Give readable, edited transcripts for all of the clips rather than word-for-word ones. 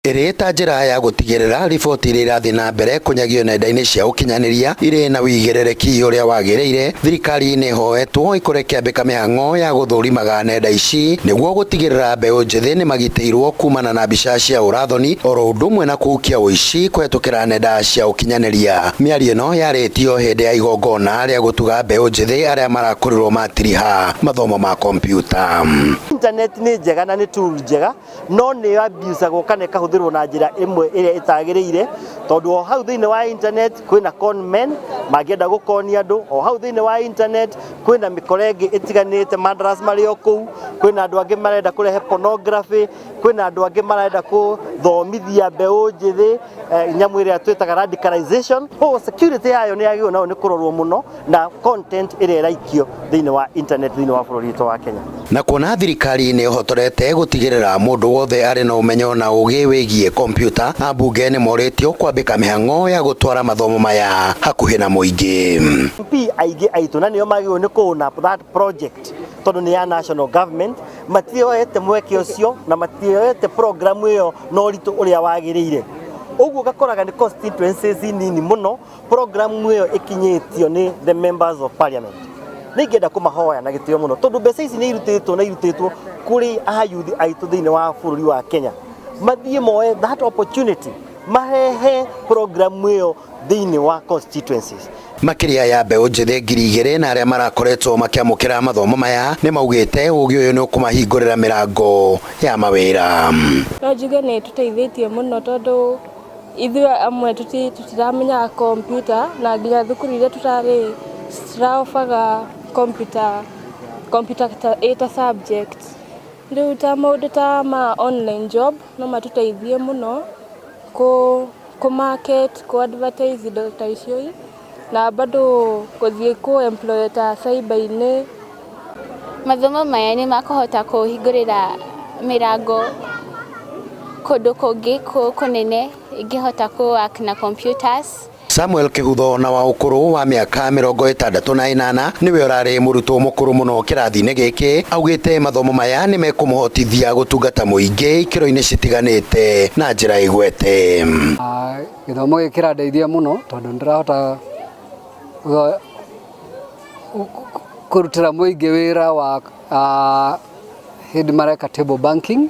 Ĩrĩ ta njĩra ya gũtigĩrĩra riboti iria irathiĩ na mbere kũnyagio nenda-inĩ cia ũkinyanĩria irĩ na wĩigĩrĩrĩki ũrĩa wagĩrĩire, thirikari nĩ ĩhoetwo ĩkorwo ĩkĩambĩka mĩhang'o ya gũthũrimaga nenda ici nĩguo gũtigĩrĩra mbeũ njĩthĩ nĩ magitĩirwo kumana na mbica cia ũrathoni oro ũndũ ũmwe na kũhukia ũici kũhetũkĩra nenda cia ũkinyanĩria. Mĩario ĩno yarĩtio hĩndĩ ya igongona rĩa gũtuga mbeũ njĩthĩ arĩa marakorirwo matiriha mathomo ma kompiuta. Internet nĩ njega na nĩ tool njega, no nĩ abusagwo kana ĩkahũthĩrwo na njĩra ĩmwe ĩrĩa ĩtagĩrĩire, tondũ o hau thĩinĩ wa internet kwĩna con men mangĩenda gũkonia andũ, o hau thĩinĩ wa internet kwĩna mĩkora ĩngĩ ĩtiganĩte, murderers marĩ o kũu, kwĩna andũ angĩ marenda kũrehe pornography, kwĩna andũ angĩ marenda kũthomithia mbeũ njĩthĩ nyamũ ĩrĩa twĩtaga radicalization. Koguo security yayo nĩ yagĩrĩirwo nayo nĩ kũrorwo mũno na content ĩrĩa ĩraikio thĩinĩ wa internet thĩinĩ wa bũrũri witũ wa Kenya. Na kuona thirikari nĩ ĩhotorete gũtigĩrĩra mũndũ wothe arĩ na ũmenyo na ũgĩ wĩgiĩ kompiuta, ambunge nĩ morĩtio kwambĩka mĩhang'o ya gũtwara mathomo maya hakuhĩ na mũingĩ. MP aingĩ aitũ na nĩo magĩrĩirwo nĩ kũ own up that project tondũ nĩ ya national government, matioete mweke ũcio na matioete program ĩyo na ũritũ ũrĩa wagĩrĩire. Ũguo ũgakoraga nĩ constituencies nini mũno program ĩyo ĩkinyĩtio nĩ the members of parliament. Nĩ ingĩenda kũmahoya na gĩtĩo mũno tondũ mbeca ici nĩ irutĩtwo na irutĩtwo kũrĩ ayuthi aitũ thĩinĩ wa bũrũri wa Kenya, mathiĩ moe that opportunity marehe program ĩyo thĩinĩ wa constituencies. Makĩria ya mbeũ njĩthĩ 2000 na arĩa marakoretwo makĩamũkĩra mathomo maya nĩ maugĩte ũgĩ ũyũ nĩ ũkũmahingũrĩra mĩrango ya mawĩra. No njuge nĩ ĩtũteithĩtie mũno tondũ ithuĩ amwe tũtiramenyaga kompiuta, na nginya thukuru iria tũrarĩ citiraobaga computer ĩta subject. Rĩu ta maũndũ ta ma online job no matũteithie mũno kũ market, kũ advertise indo ta icio, na bado gũthiĩ kũ employ ta cyber-inĩ. Mathomo maya nĩ makũhota kũhingũrĩra mĩrango kũndũ kũngĩ kũnene ingĩhota kũ work na computers. Samuel Kĩhutho na wa ũkũrũ wa mĩaka 68 nĩwe ũrarĩ mũrutwo mũkũrũ mũno kĩrathi-inĩ gĩkĩ, augĩte mathomo maya nĩ mekũmũhotithia gũtungata mũingĩ ikĩro-inĩ citiganĩte na njĩra ĩgwete. Gĩthomo gĩkĩ kĩrandeithia mũno tondũ nĩndĩrahota kũrutĩra mũingĩ wĩra wa hĩndĩ mareka table banking,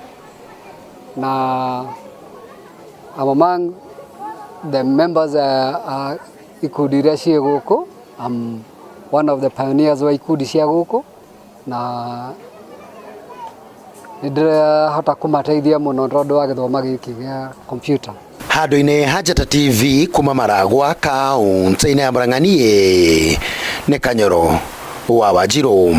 na I'm among the members ikundi iria ciĩ gũkũ. I'm one of the pioneers wa ikundi cia gũkũ, na nĩndĩrahota kũmateithia mũno tondũ wa gĩthomo gĩkĩ gĩa computer. Handũ-inĩ ha Njata TV kuma Maragwa kaũntĩ-inĩ ya Murang'a, niĩ nĩ Kanyoro wa Wanjirũ.